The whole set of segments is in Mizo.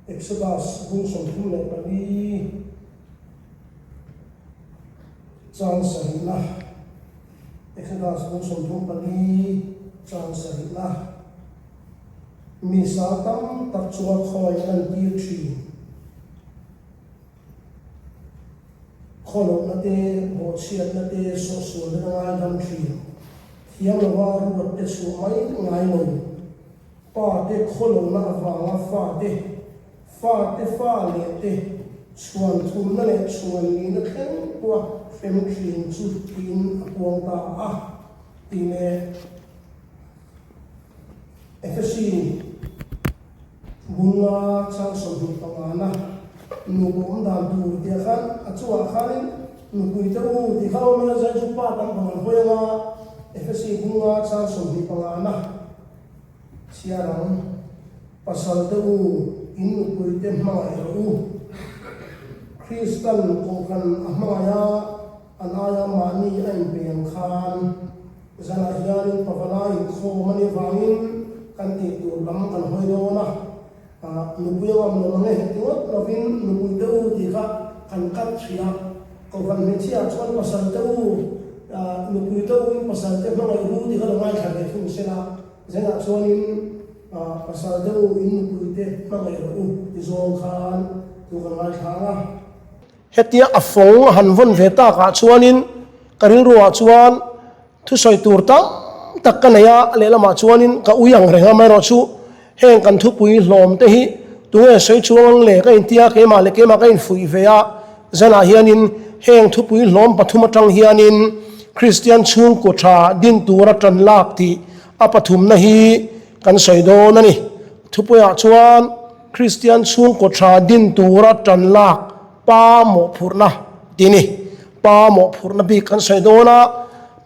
Exodus bung 34 chang sarihna Exodus bung 34 chang sarihna Mi sa tam tak chunga khawi a lantir thin. Khawlohna te, bawhchhiatna te, sawhsualna te ngaidam thin. Thiam lova ruat te chhuah mai ngai lo. Pa te khawlohna avanga fa te, fa te fa leh te chhuan thumna leh chhuan nihna thleng pawha hrem thin chu tiin a puang ta a, tih leh Efesi bunga chang 25 na nupa awm dan tur tih ah khan a chungah khanin nupui te u tih kha awm ila zai chu pa tam pang an hawi anga Efesi bunga chang 25 na chhiar ang pasal te u in nupui te hmangaih rawh u Kristan kohhran a hmangaih a an aia mahni a inpe ang khan Zanah hianin pavalai inkhawm a nih avangin kan tih tur lam kan hawi dawn a, nupui a ngam lo ang e ti ngawt lovin nupui te u tih kha kan kat hrih a, Kohhran hmeichhiah chuan pasal te u, nupui te uin pasal te hmangaih ru tih kha lo ngaithla ve thung se la, zanah chuanin pasal te u in nupui te hmangaih rawh u ti zawng khan thu kan ngaithla ang a. Hetia a fawng a han vawn ve takah chuanin ka rilruah chuan thusawi tur tam tak ka nei a, lehlamah chuanin ka ui ang reng a, amaherawhchu heng kan thupui hlawm te hi tunge sawi chuang ang le ka intia keimah leh keimah ka infuih ve a, zanah hianin heng thupui hlawm pathum atang hianin Kristian chhungkaw tha din tura tan lak tih a pathumna hi kan sawi dawn a ni. Thupuiah chuan. Kristian chhungkaw tha din tura tan lak pa mawhphurhna tih ni. Pa mawhphurhna bik kan sawi dawn a,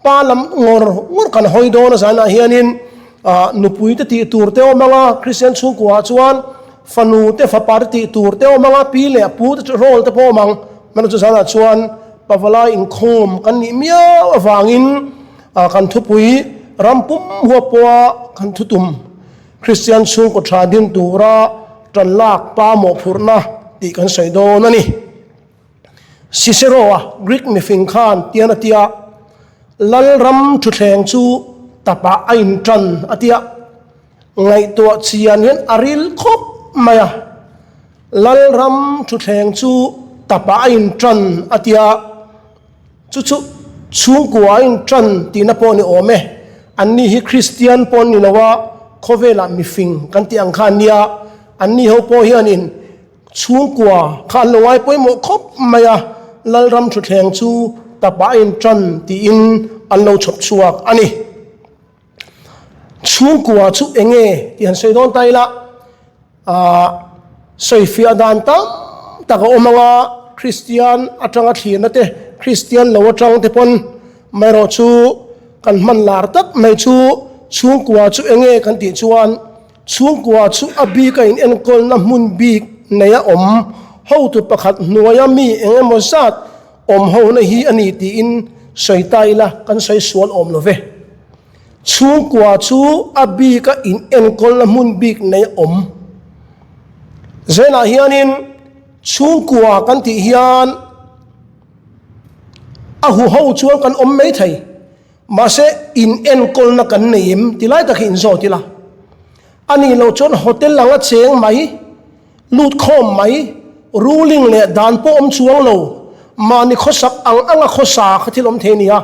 pa lam ngawr ngawr kan hawi dawn a zanah hianin nupui te tih tur te awm ang a, Kristian chhungkuaah chuan fanu te fapa te tih tur te awm ang a, pi leh pu te chu rawl te pawh awm ang. Hmanah chu zanah chuan pavalai inkhawm kan nih miau avangin kan thupui ram pum huap pawha kan thutum Kristian chhungkaw tha din tura tan lak pa mawhphurhna tih kan sawi dawn a ni. Cicero-a Greek mifing khan tian a tia, Lalram thuthleng chu tapah a intan a tia. Ngaihtuah chian hian a ril khawp mai a, Lalram thuthleng chu tapah a intan a tia. Chu chu chhungkua a intan tihna pawh ni awm e. Anni hi Kristian pawh an ni lo a, khawvelah mifing kan tih ang kha an nia. Anni ho pawh hianin chhungkua kha an lo ngai pawimawh khawp mai a, Lalram thutthleng chu tapah a intan tiin an lo chhawp chhuak a ni. Chhungkua chu eng nge tih han sawi dawn ta ila, aah sawifiah dan tam tak a awm ang a, Kristian atanga thlirna te, Kristian lo atang te pawn amaherawh chu kan hman lar tak mai chu chhungkua chu eng nge kan tih chuan chhungkua chu a bik a in enkawlna hmun bik nei a awm hotu pakhat hnuaia mi eng emaw zat Awm hona hi a ni tiin sawi ta ila kan sawi sual awm lo ve. Chhungkua chu a bika in enkawlna hmun bik nei a awm. Zelah hianin chhungkua kan tih hian a huho chuan kan awm mai thei. Mahse in enkawlna kan nei em ti lai tak hi in zawt ila. A nih loh chuan hotel anga cheng mai. Lut khawm mai, ruling leh dan pawh awm chuang lo, mahni khawsak ang anga khawsa kha thil awm thei a ni a.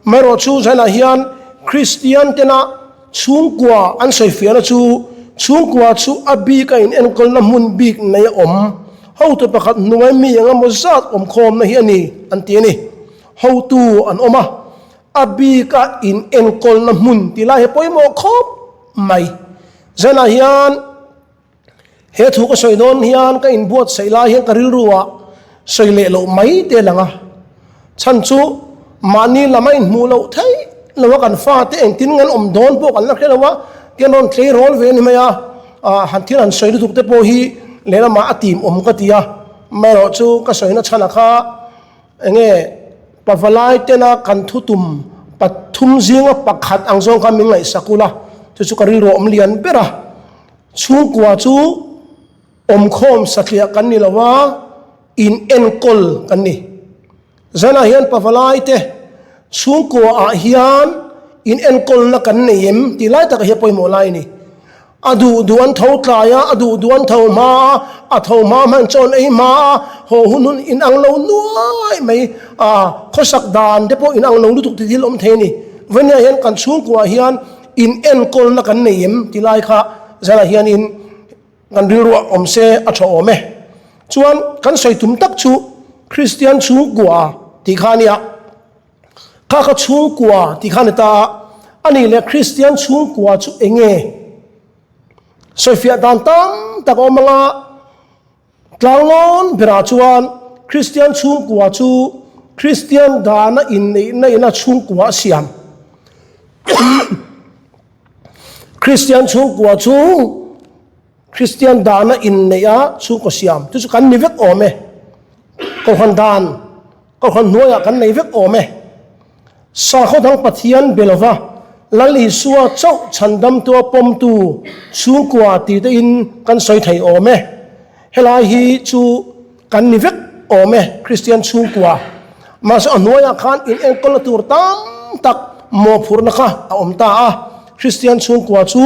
Amaherawhchu zanah hian Kristian tena chhungkua an sawifiahna chu chhungkua chu a bik a inenkawlna hmun bik nei a awm. Hotu pakhat hnuai mi eng emaw zat awmkhawmna hi a ni an ti a ni. Hotu an awm a, a bik a inenkawlna hmun tih lai hi pawimawh khawp mai. Zanah hian. He thu ka sawi dawn hian ka inbuatsaih lai hian ka rilruah sawi leh loh mai te a lang a. Chhan chu mahni lam a inhmuh loh theih lo a, kan fate engtin nge an awm dawn pawh kan la hre lo a, tian rawn tleirawl ve a ni mai a, han thil han sawi lutuk te pawh hi lehlamah a tim awm ka ti a. Amaherawh chu ka sawina chhanah kha enge pavalai tena kan thutum pathum zinga pakhat ang zawng kha min ngaihsak ula, chu chu ka rilru a awm lian ber a. Chhungkua chu Awmkhawm satliah kan ni lo a, in enkawl kan ni. Zanah hian pavalai te chhungkua ah hian in enkawlna kan nei em tih lai tak hi a pawimawh lai a ni. A duh duh an tho tlai a, a duh duh an tho hma a, a tho hma hman chaw an ei hma a, haw hun hun in ang lo nuai mai a, khawsak dan te pawh in ang lo lutuk ti thil awm thei a ni. Vawnia hian kan chhungkua ah hian in enkawlna kan nei em tih lai kha zanah hianin Kan rilruah awm se a tha awm e. Chuan kan sawi tum tak chu Kristian chhungkua tih kha a nia. Kha kha chhungkua tih kha a ni ta a, a nih leh Kristian chhungkua chu eng nge? Sawifiah dan tam tak a awm ang a, tlanglawn berah chuan Kristian chhungkua chu Kristian dana inneihna ina chhungkua a siam. Kristian chhungkua chu Kristian dana inneih a chhungkaw siam chu chu kan ni vek awm e. Kohhran dan, kohhran hnuaiah kan nei vek awm e. Sakhaw dang Pathian be lova Lal Isua chauh chhandamtua pawmtu chhungkua ti tein kan sawi thei awm e. Helai hi chu kan ni vek awm e Kristian chhungkua. Mahse a hnuaiah khan in enkawlna tur tam tak mawhphurhna kha a awm ta a. Kristian chhungkua chu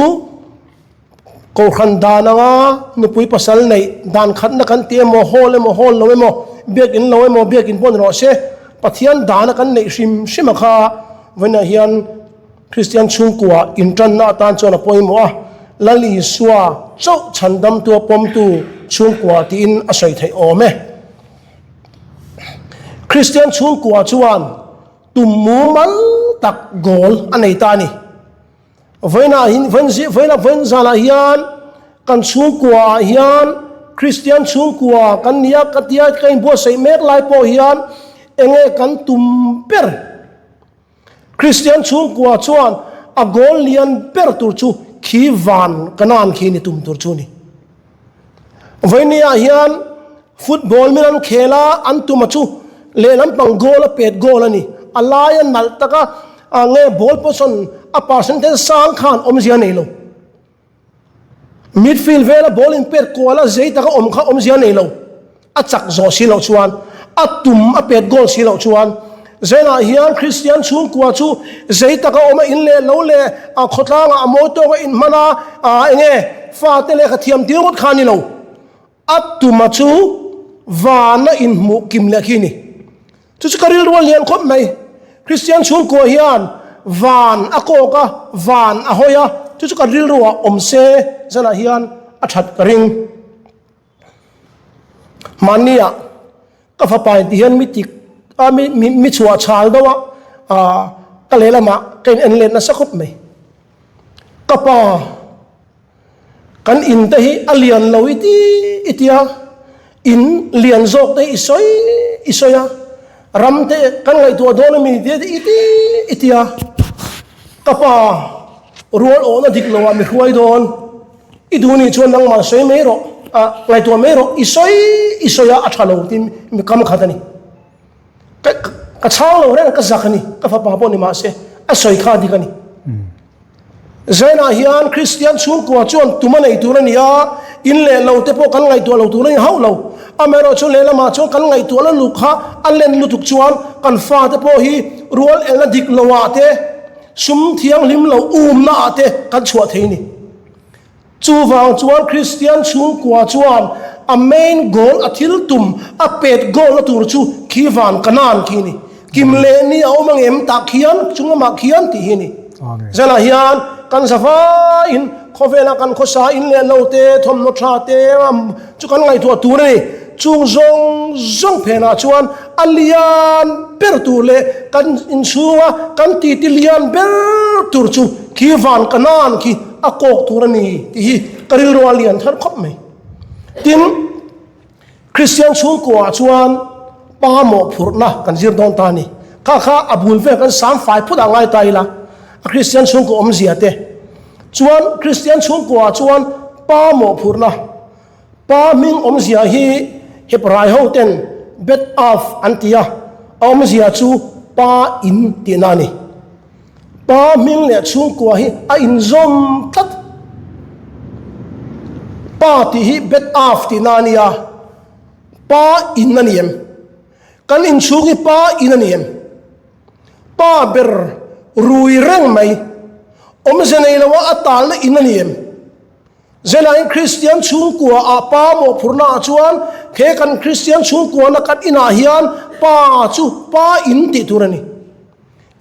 Kohhran dan anga nupui pasal neih dan khatna kan ti emaw, hall emaw, hall lo emaw, biakin lo emaw, biakin pawh ni rawh se, Pathian dana kan neih hrim hrim a kha vawiinah hian Kristian chhungkua intanna atan chuan a pawimawh a, Lal Isua chauh chhandamtu a pawmtu chhungkua tiin a sawi theih awm e. Kristian chhungkua chuan tum mumal tak goal a nei ta a ni. Vawiinah hin vawiinah vawiin zanah hian kan chhungkua ah hian Kristian chhungkua kan nia ka tia ka inbuatsaih mek lai pawh hian enge kan tum ber? Kristian chhungkua chuan a goal lian ber tur chu khi van Kanaan khi ni tum tur chu ni. Vawinia hian football min an khel a, an tuma chu lehlam pang goal a pet goal a ni. A laia nalh taka nge ball possession a percentage sang khan awmzia nei lo. Midfield vela ball in pet kual a zei taka awm kha awmzia nei lo. A chak zawh si loh chuan, a tum a pet goal si loh chuan Zenah hian Kristian chhungkua chu zei taka awm a in leh lo leh a khawtlangah a mawi tawk a inhman a, eng nge fate lehkha thiam tir ngawt kha a ni lo. A tuma chu vana inhmuh kim leh khi a ni. Chu chu ka rilru a lian khawp mai. Kristian chhungkua hian van a kawk a, van a hawi a, chu chu ka rilruah awm se zanah hian a that ka ring. Mahnia ka fapa in ti hian mi tik a mi mi mi chhuah chhal deuh a, ah ka lehlamah ka in en let nasa khawp mai. Ka pa. Kan in te hi a lian lo i ti i tia, in lian zawk te hi i sawi i sawi a, ram te kan ngaihtuah dawn a mi ti i ti i tia, ka pa rual awhna dik lo ah mi hruai dawn, i duh nih chuan nangmah sawi mai rawh, ah ngaihtuah mai rawh, i sawi i sawi a a tha lo tiin mi kam khat a ni. Ka ka chhang lo reng a ka zak a ni, ka fapa pawh ni mahse a sawi kha a dik a ni. Zainah hian Kristian chhungkua chuan tum a nei tur a ni a, in leh lo te pawh kan ngaihtuah lo tur a ni hauh lo. Amaherawhchu lehlamah chuan kan ngaihtuah la luk kha a len lutuk chuan kan fate pawh hi rual elna dik loah te, sum thianghlim lo umna ah te kan chhuah thei a ni. Chuvang chuan Kristian chhungkua chuan a main goal, a thil tum, a pet goal na tur chu khi van Kanaan khi a ni. Kim leh ni a awm ang em tah khian, chung lamah khian tih hi a ni. Zanah hian kan zavaiin khawvelah kan khawsa in leh lo te, thawmhnaw tha te chu kan ngaihtuah tur a ni. Chung zawng zawng phenah chuan a lian ber tur leh kan inchhunga kan titi lian ber tur chu khi van Kanaan khi a kawk tur a ni tih hi ka rilru a lian thar khawp mai. Tin, Kristian chhungkuaah chuan pa mawhphurhna kan zir dawn ta a ni. Kha kha a bul vel kan sang fai phut ah ngai ta ila, a Kristian chhungkua awmzia te. Chuan Kristian chhungkuaah chuan pa mawhphurhna, pa hming awmzia hi Hebrai ho ten Bet Av an ti a, a awmzia chu pa in tihna a ni. Pa hming leh chhungkua hi a inzawm tlat. Pa tih hi Bet Av tihna a nia, Pa in a ni em? Kan inchhung hi Pa in a ni em? Pa ber rui reng mai, awmze nei loa a talna in a ni em? Zenain Kristian chhungkua ah Pa mawhphurhna ah chuan he kan Kristian chhungkuana kan inah hian Pa chu Pa in tih tur a ni.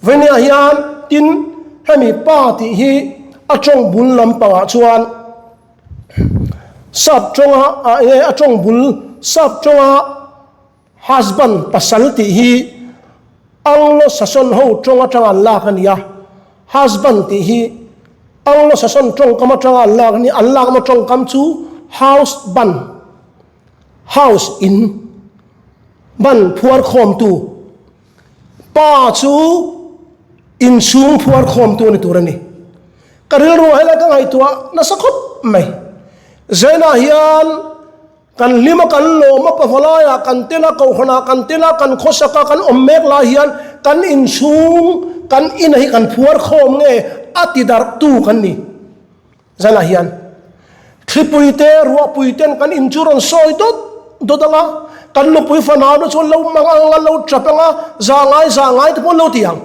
Venia hian tin hemi Pa tih hi a tawng bul lampangah chuan sap tawnga ah enge a tawng bul sap tawnga husband pasal tih hi Anglo-Saxon ho tawng atanga an lak a ni a, husband tih hi Anglo-Saxon tawngkam atanga an lak a ni, an lakna tawngkam chu house band, house in, ban phuar khawmtu. Pa chu inchhung phuar khawmtu a ni tur a ni. Ka rilru ah helai ka ngaihtuah nasa khawp mai. Zainah hian kan hlim a, kan lawm a, pavalaiah kan tel a, kohhranah kan tel a, kan khawsak a, kan awm mek lai hian kan inchhung, kan ina hi kan phuar khawm nge a ti darhtu kan ni. Zanah hian thlipui te ruahpui ten kan in chu rawn sawi dawt dawt ang a, kan nupui fanau te chuan lo mang ang a, lo tap ang a, zah ngai zah ngai te pawh an lo ti ang.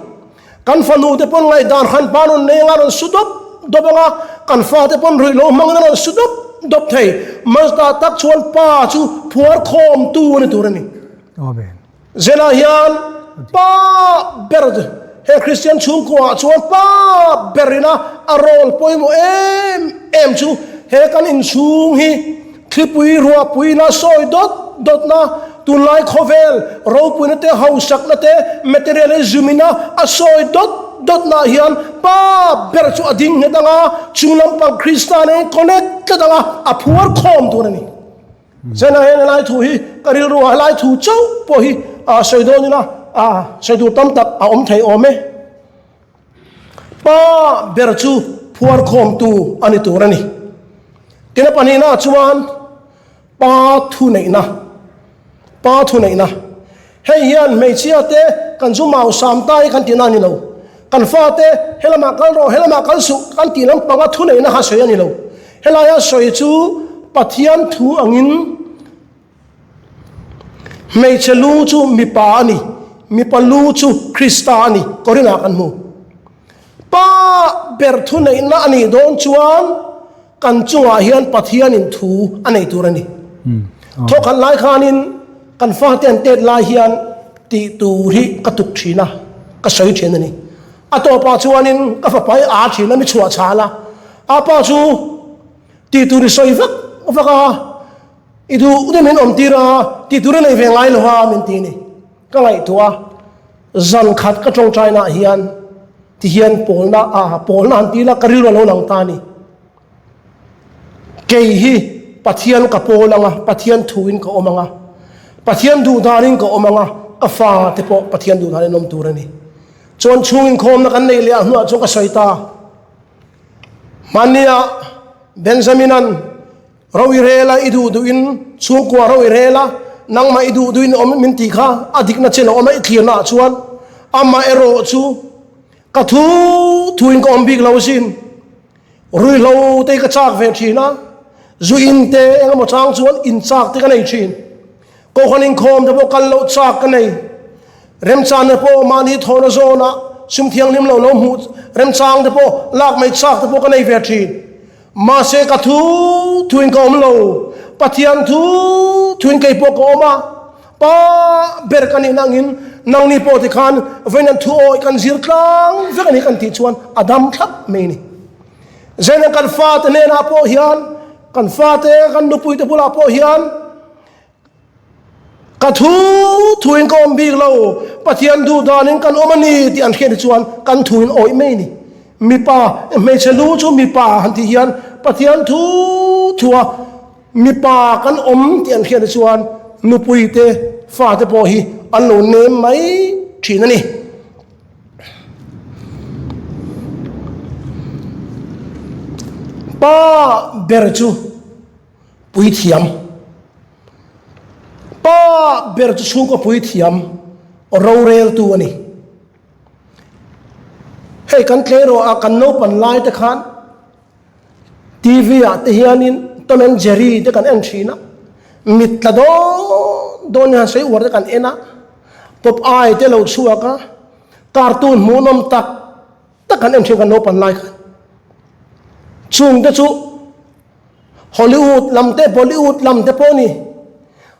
Kan fanu te pawn ngaihdan hran pa rawn nei ang a, rawn su dawp dawp ang a, kan fa te pawn ruih lo hmangin a rawn su dawp dawp thei. Mazda tak chuan pa chu phuar khawmtu a ni tur a ni. Amen. Zela hian pa ber he Kristian chhungkuaah chuan pa berina a role pawimawh em em chu he kan inchhung hi thlipui ruahpuina sawi dawt dawtna tunlai khawvel ropuina te hausakna te materialism ina a sawi dawt dawtnaah hian pa ber chu a ding nghet anga chung lampang Krista nen connect tlat anga a phuar khawm tur a ni. Zena hian helai thu hi ka rilru ah helai thu chauh pawh hi sawi dawn ila sawi tur tam tak a awm thei awm e. Pa ber chu phuar khawmtu a ni tur a ni. Tina pahnihna chuan pa thu neihna, pa thu neihna. Hei hian hmeichhia te kan zu mau sam ta hi kan tihna a ni lo. Kan fate helamah kal rawh, helamah kal suh kan tih lampanga thu neihna kha sawi a ni lo. Helaia sawi chu Pathian thu angin hmeichhe lu chu mipa a ni, mipa lu chu Krista a ni, Korinah kan hmu. Pa ber thu neihna a nih dawn chuan kan chungah hian Pathianin thu a nei tur a ni. Thawkhat lai khanin kan fate an tet lai hian tih tur hi ka tuk thin a, ka sawi thin a ni. A tawpah chuanin ka fapa hi a thin a, mi chhuah chhal a, a pa chu tih tur i sawi vak vak a, i duh duh min awm tir a, tih tur i nei ve ngai lo a min ti a ni. Ka ngaihtuah a, zan khat ka tawngtainaah hian tihian pawlna a pawlna han ti ila ka rilru a lo lang ta a ni. Kei hi Pathian ka pawl ang a, Pathian thuin ka awm ang a, Pathian duh danin ka awm ang a, ka fa te pawh Pathian duh danin an awm tur a ni. Chuan chhung inkhawmna kan neih leh ah hnuah chuan ka sawi ta. Hmannia Benjamin-a'n Ro i rel a, i duh duhin chhungkua ro i rel a, nangmah i duh duhin awm min tih kha a dikna chin a awm a, i thlirna ah chuan amah erawh chu ka thu thuin ka awm bik lo sin. Ruihhlo te ka chak ve thin a, zu in te eng emaw chang chuan in chak te ka nei thin. Kohhran inkhawm te pawh kal loh chak ka nei. Remchang te pawh mahni thawhna zawnah sum thianghlim lo lo hmuh remchang te pawh lak mai chak te pawh ka nei ve thin. Mahse ka thu thuin ka awm lo, Pathian thu thuin kei pawh ka awm a, Pa ber ka nih nangin nangni pawh tikhan vawiin an thu awih kan zir tlang vek a ni kan tih chuan a dam thlap mai a ni. Zaina kan fate hnenah pawh hian, kan fate, kan nupuite bulah pawh hian, Ka thu thuin ka awm bik lo, Pathian duh danin kan awm a ni tih an hriat hi chuan kan thuin awih mai a ni. Mipa, hmeichhe lu chu mipa han tih hian Pathian thu thua mipa kan awm tih an hriat hi chuan nupui te, fate pawh hi an lo nem mai thin a ni. Pa ber chu. Puithiam. Pa ber chu chhungkaw puithiam roreltu a ni. Hei kan tleiraw a kan naupan lai te khan TV ah te hianin Tom and Jerry te kan en thin a, mit tla dawn dawn hian sawi uar te kan en a, Popeye te lo chhuak a, cartoon hmuhnawm tak tak kan en thin kan naupan lai khan. Chung te chu Hollywood lam te Bollywood lam te pawh ni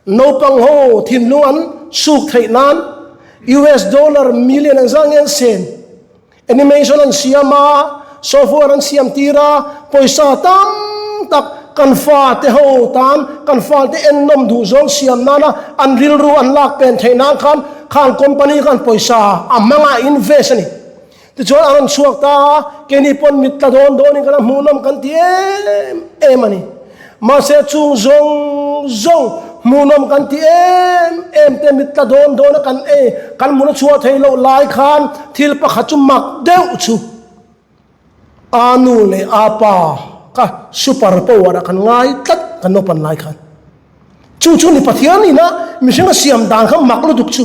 naupang ho thinlung an suk theih nan US dollar million ang zang nge an sen animation an siam a software an siam tir a pawisa tam tak kan fa te ho tan kan fa te ennawm duh zawng siam nana an rilru an lak pen theih nan khan khang company khan pawisa a hmanga invest a ni. Tichuan a rawn chhuak ta a, keini pawn mit tla dawn dawnin kan a hmuhnawm kan ti em em a ni. Mahse chung zawng zawng hmuhnawm kan ti em em te mit tla dawn dawna kan ei kan hmun a chhuah theih loh lai khan thil pakhat chu mak deuh chu a nu leh a pa ka super power ah kan ngai tlat kan naupan lai khan. Chu chu ni Pathian ina mihring a siam dan kha mak lutuk chu.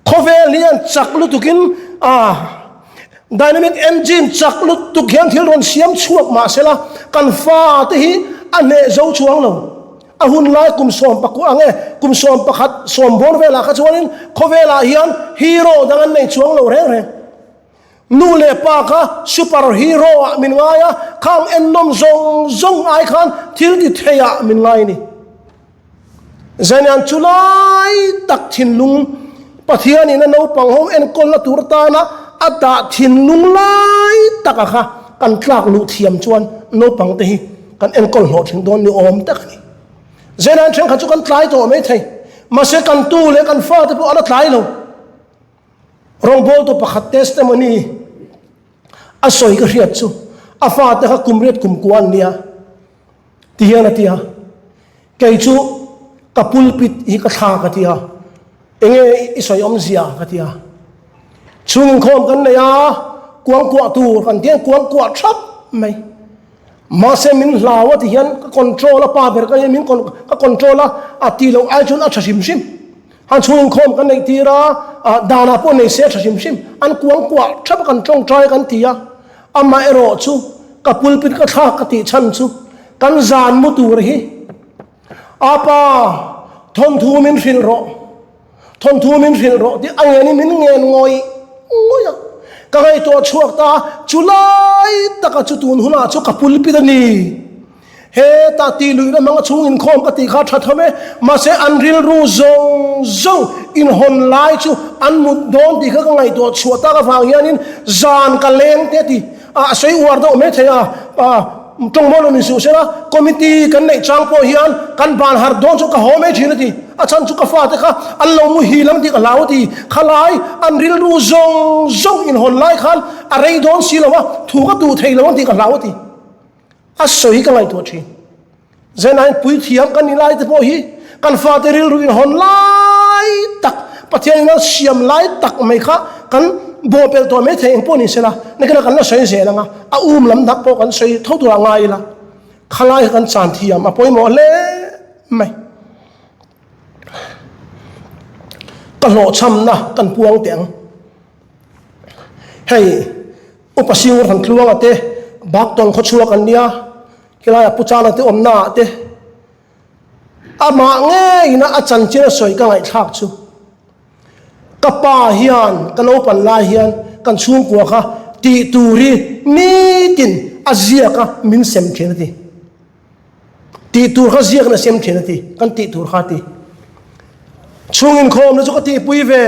Khawvel hian chak lutukin a dynamic engine chak lutuk hian thil rawn siam chhuak mah sela kan fate hi a hneh zo chuang lo. A hun lai kum sawm pakua ang e, kum 11 sawm bawr velah kha chuanin khawvelah hian hero dang an nei chuang lo reng reng. Nu leh pa kha super hero ah min ngai a, khang ennawm zawng zawng ai khan thil ti thei ah min ngai a ni. Zainian chu lai tak thinlung Pathianin a naupang ho enkawlna tur atana a dah thinlung lai taka kha kan tlak luh thiam chuan naupang te hi kan enkawl hlawhtling dawn ni awm tak a ni. Zainian thenkhat chu kan tlai tawh mai thei, mahse kan tu leh kan fate pawh a la tlai lo. Rawngbawltu pakhat testimony a sawi ka hriat chu a fate kha kum riat kum kua an nia ti hian a ti a, kei chu ka pulpit hi ka thla ka ti a, enge i sawi awmzia ka ti a, chhung inkhawm kan nei a, kuangkuah tur kan ti a, kuangkuah thap mai, mahse min hlau a ti hian ka control a pa ber ka nia min ka control a, a ti loh ai chuan a tha hrim hrim. Han chhung inkhawm kan neih tir a, danah pawh nei se a tha hrim hrim. An kuang kuah thap a kan tawngtai kan ti a, amaherawh chu ka pulpit ka thlak ka tih chhan chu kan zan mu tur hi Apa thawnthu min hrilh rawh, thawnthu min hrilh rawh tih a ngen in min ngen ngawih ngawih a. Ka ngaihtuah chhuak ta a, chu lai taka chu tun hunah chu ka pulpit a ni. Heta tih luihna hmanga chhung inkhawm ka tih kha tha tham e, mahse an rilru zawng zawng inhawn lai chu an mut dawn tih kha ka ngaihtuah chhuah tak avang hianin zan ka leng te a ti a, a sawi uar deuh mai thei a, tawng mawn lo ni suh sela committee kan neih chang pawh hian kan ban harh dawn chu ka haw mai thin a ti, a chhan chu ka fate kha an lo muhil ang tih ka hlau a ti, khalai an rilru zawng zawng inhawn lai khan a rei dawn si lo a, thu ka duh thei lo ang tih ka hlau a ti. A sawi ka ngaihtuah thin. Zenain puithiam kan nih lai te pawh hi kan fate rilru in hawn lai tak, Pathian in a siam lai tak mai kha kan bawhpelh tawh mai thei eng pawh ni sela, nakinah kan la sawi zel ang a, a um lam dak pawh kan sawi tho turah ngai ila, khalai kha kan chan thiam a pawimawh hle mai. Ka hlawhchhamna kan puang teh ang. Hei. Upa Singur han tluanga te, Baktawng khawchhuak an nia, khilaiah Pu Chana te awmna ah te amah ngeina a chanchin a sawi ka ngaihthlak chu ka pa hian ka naupan lai hian kan chhungkua kha tih tur hi nitin a ziak a min sem thin a ti. Tih tur kha ziak na sem thin a ti, kan tih tur kha a ti. Chhung inkhawmna chu ka tihpui ve,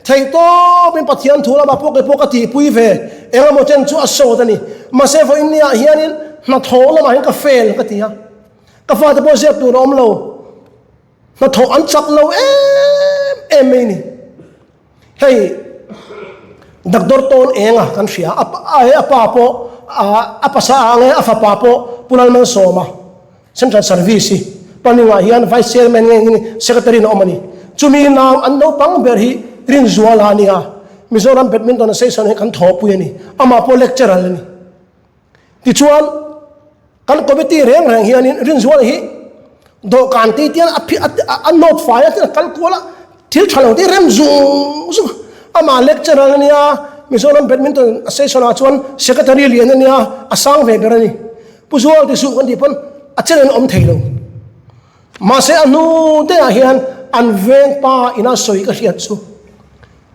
theihtawpin Pathian thu lamah pawh kei pawh ka tihpui ve, eng emaw chen chu a sawt a ni. Mahse vawiin niah hianin hnathawh lamah hian ka fail ka ti a, ka fate pawh ziak tur a awm lo, hnathawh an chak lo em em mai a ni. Hei Doctor Tawn Enga kan hria a a pa pawh a pasa ang e a fapa pawh Pu Lalmalsawma Central Service hi Planning ah hian Vice Chairman nge nge Secretary in a awm a ni. Chumi nau an naupang ber hi Rinzuala a nia Mizoram Badminton Association hi kan thawhpui a ni. Amah pawh lecturer a ni. Tichuan kan committee reng reng hianin Rinzuala hi dawhkan tih tian a a note fai a tin a kal kual a, thil tha lo te rem zung zung a, amah lecturer a nia Mizoram Badminton Association ah chuan secretary lian a nia a sang ve ber a ni. Pu Zual ti suh kan tih pawn. a chen an awm thei lo. Mahse a hnu deuhah hian an veng pa ina sawi ka hriat chu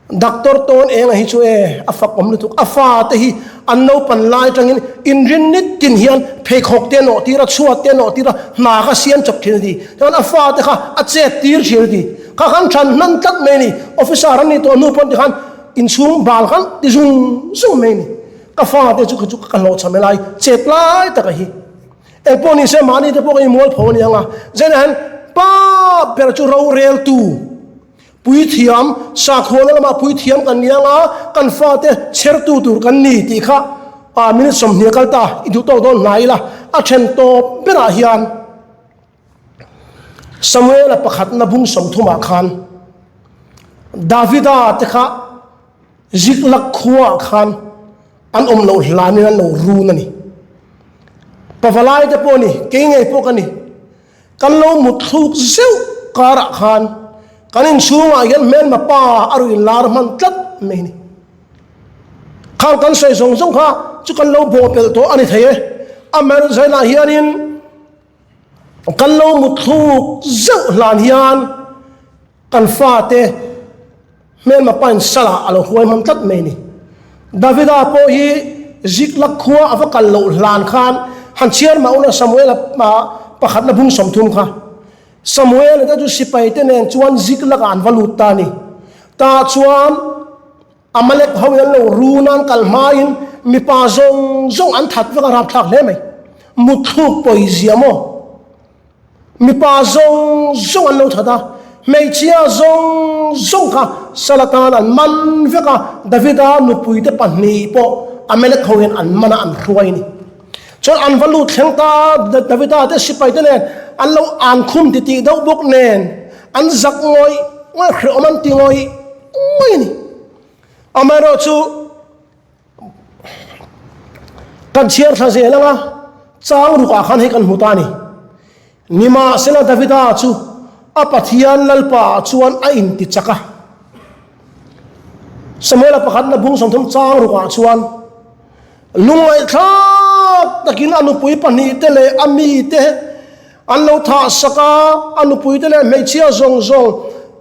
Doctor Tawn Enga hi chu e a fak awm lutuk. A fate hi an naupan lai atangin inrin nitin hian pheikhawk te a nawh tir a, chhuat te a nawh tir a, hna kha siam chawp thin a ti. Chuan a fate kha a chet tir thin a ti. Kha khan than hnan tlat mai a ni. Officer an nih tawh hnu pawn tikhan inchhung bal khan ti zung zung mai a ni. Ka fate chu kha chu ka hlawhchham e lai chet lai taka hi. Engpawh ni se mahni te pawh ka inmualpho a ni ang a. Zainah hian pa ber chu roreltu, puithiam, sakhuana lamah puithiam kan ni ang a, kan fate chhertu tur kan ni tih kha ah minute 20 a kal ta i duh tawk dawn hnai ila a then tawp berah hian Samuela pakhatna bung 30 ah khan Davida te kha Ziklag khuaah khan an awm loh hlanin an lo run a ni. Pavalai te pawh a ni, kei ngei pawh ka ni. Kan lo mut thluk zeuh karah khan kan inchhungah hian hmelma pa a rawn inlar hman tlat mai a ni. Khang kan sawi zawng zawng kha chu kan lo bawhpelh tawh a ni thei e. Amaherawhchu hianin kan lo mut thluk zeuh hlan hian kan fate Hmelma pain salah a lo hruai hman tlat mai a ni. Davida pawh hi Ziklag khua a va kal loh hlan khan han chhiar mah ula Samuela pakhatna bung 30 kha. Samuela te chu sipai te nen chuan Ziklag ah an va lut ta a ni. Tah chuan Amalek ho in an lo run a, an kal hmain mipa zawng zawng an that vek a, rapthlak hle mai. Mutthluk pawizia maw? Mipa zawng zawng an lo that a, hmeichhia zawng zawng kha sal atan an man vek a, Davida nupuite pahnih pawh Amalek ho hian an man a, an hruai a ni. Chuan an va lut thleng ta, Davida te sipaite nen an lo an khum titih deuh bawk nen, an zak ngawih ngawih, hrehawm an ti ngawih ngawih a ni. Amaherawhchu, Kan chhiar thla zel anga chang rukah khan hei kan hmu ta a ni. Nimahsela Davida chu a Pathian Lalpa ah chuan a inti chak a. Samuela pakhatna bung 30 chang rukah chuan lungngaihthlak takin a nupui pahnihte leh a mite An lo thah sak a, a nupuite leh hmeichhia zawng zawng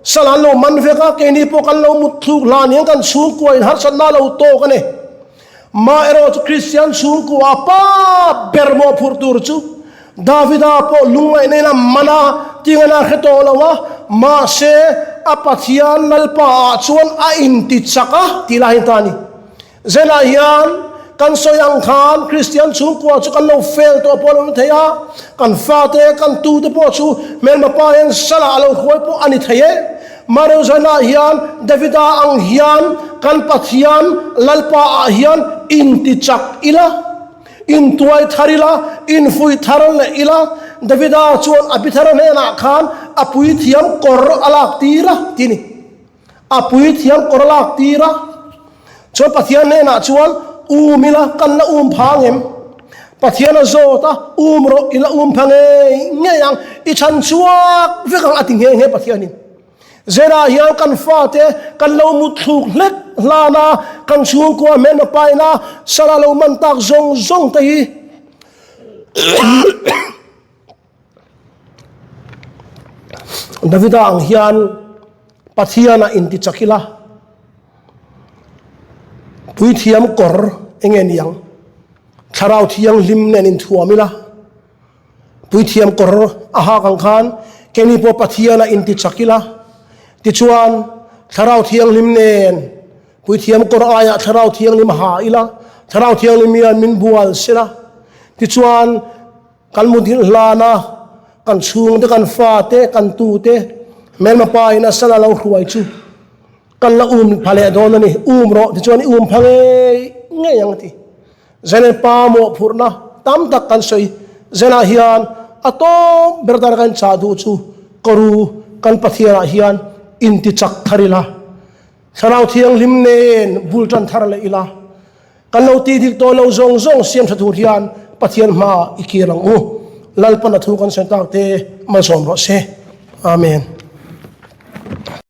sal an lo man vek a, keini pawh kan lo mut thluk hlan hian kan chhungkua in harsatna a lo tawk a ni. Mah erawh chu Kristian chhungkua a pa ber mawhphurh tur chu Davida pawh lungngaihna in a man a, tingana a hre tawh lo a, mahse a Pathian Lalpa ah chuan a inti chak a tih lai hi ta a ni. Zenah hian kan sawi ang khan Kristian chhungkua chu kan lo fel tawh pawh a lo ni thei a, kan fate, kan tute pawh chu hmelma pa hian salah a lo hruai pawh a ni thei e. Mahrew zanah hian Davida ang hian kan Pathian Lalpa ah hian intichak ila, intuai thar ila, infuih thar leh ila, Davida chuan Abithara hnenah khan a puithiam kawr a lak tir a ti a ni. A puithiam kawr a lak tir a, chuan Pathian hnenah chuan, Um ila, kan la um pha ang em? Pathian a zawt a, Um rawh, i la um pha ngei ngei ang, i chhan chhuak vek ang a ti nghe nghe Pathianin. Zerah hian kan fate kan lo mut thluk hlek hlan a, kan chhungkua hmelma paina sal a lo man tak zawng zawng te hi Davida ang hian Pathianah inti chak ila, puithiam kawr enge ni ang, thlarau thianghlim nen inthuam ila, puithiam kawr a hak ang khan keini pawh Pathianah inti chak ila, tichuan thlarau thianghlim nen puithiam kawr aiah thlarau thianghlim ha ila, thlarau thianghlim hian min bual sela, tichuan Kan mudil hlan a, kan chhungte, kan fate, kan tute hmelma pa in a sal a lo hruai chu kan la um pha leh dawn a ni. Um rawh tichuan i um pha ngei ngei ang a ti. Zene pa mawhphurhna tam tak kan sawi. Zenah hian a tawp ber dara kan chah duh chu Karu kan Pathianah hian intichak thar ila, Thlarau Thianghlim nen bul tan thar leh ila, Kan lo tih dik tawh lo zawng zawng siam tha tur hian Pathian hmaah i kir ang u. Lalpan a thu kan sawi tak te malsawm rawh se. Amen.